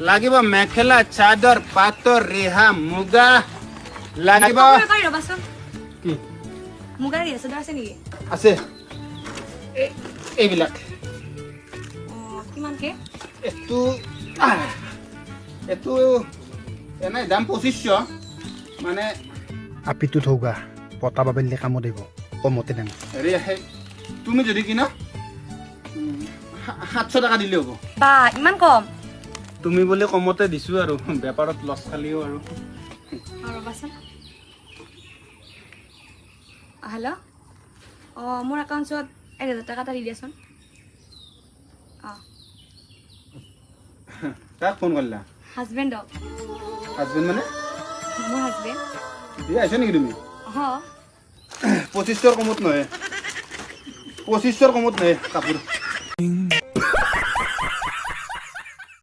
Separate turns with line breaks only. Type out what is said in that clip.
লাগিব মেখেলা চাদৰ, পাটৰ, ৰিহা, মুগা লাগিব।
ৰ'বাচোন।
কি?
মুগাৰ ৰিহা চাদৰ আছে নেকি?
আছে, এইবিলাক।
অঁ, কিমানকে?
এইটো এনেই দাম 2500, মানে
আপিটো থৌগা পতা বাবেলি কামত আহিব, কমতে দাম।
হেৰি, সেই তুমি যদি কিনা 700 টকা দিলে হ'ব।
বা, ইমান কম?
তুমি বুলি কমতে দিছোঁ আৰু, বেপাৰত লছ খালিও আৰু।
অঁ, ৰ'বাচোন। হেল্ল', অঁ, মোৰ একাউণ্টছত 1000 টকা এটা দি দিয়াচোন। অঁ।
কাক ফোন কৰিলা?
হাজবেণ্ডক।
হাজবেণ্ড মানে?
মোৰ হাজবেণ্ড।
বিয়া আহিছা নেকি তুমি?
অঁ।
2500ৰ কমত নহয়, 2500ৰ কমত নহয় কাপোৰ।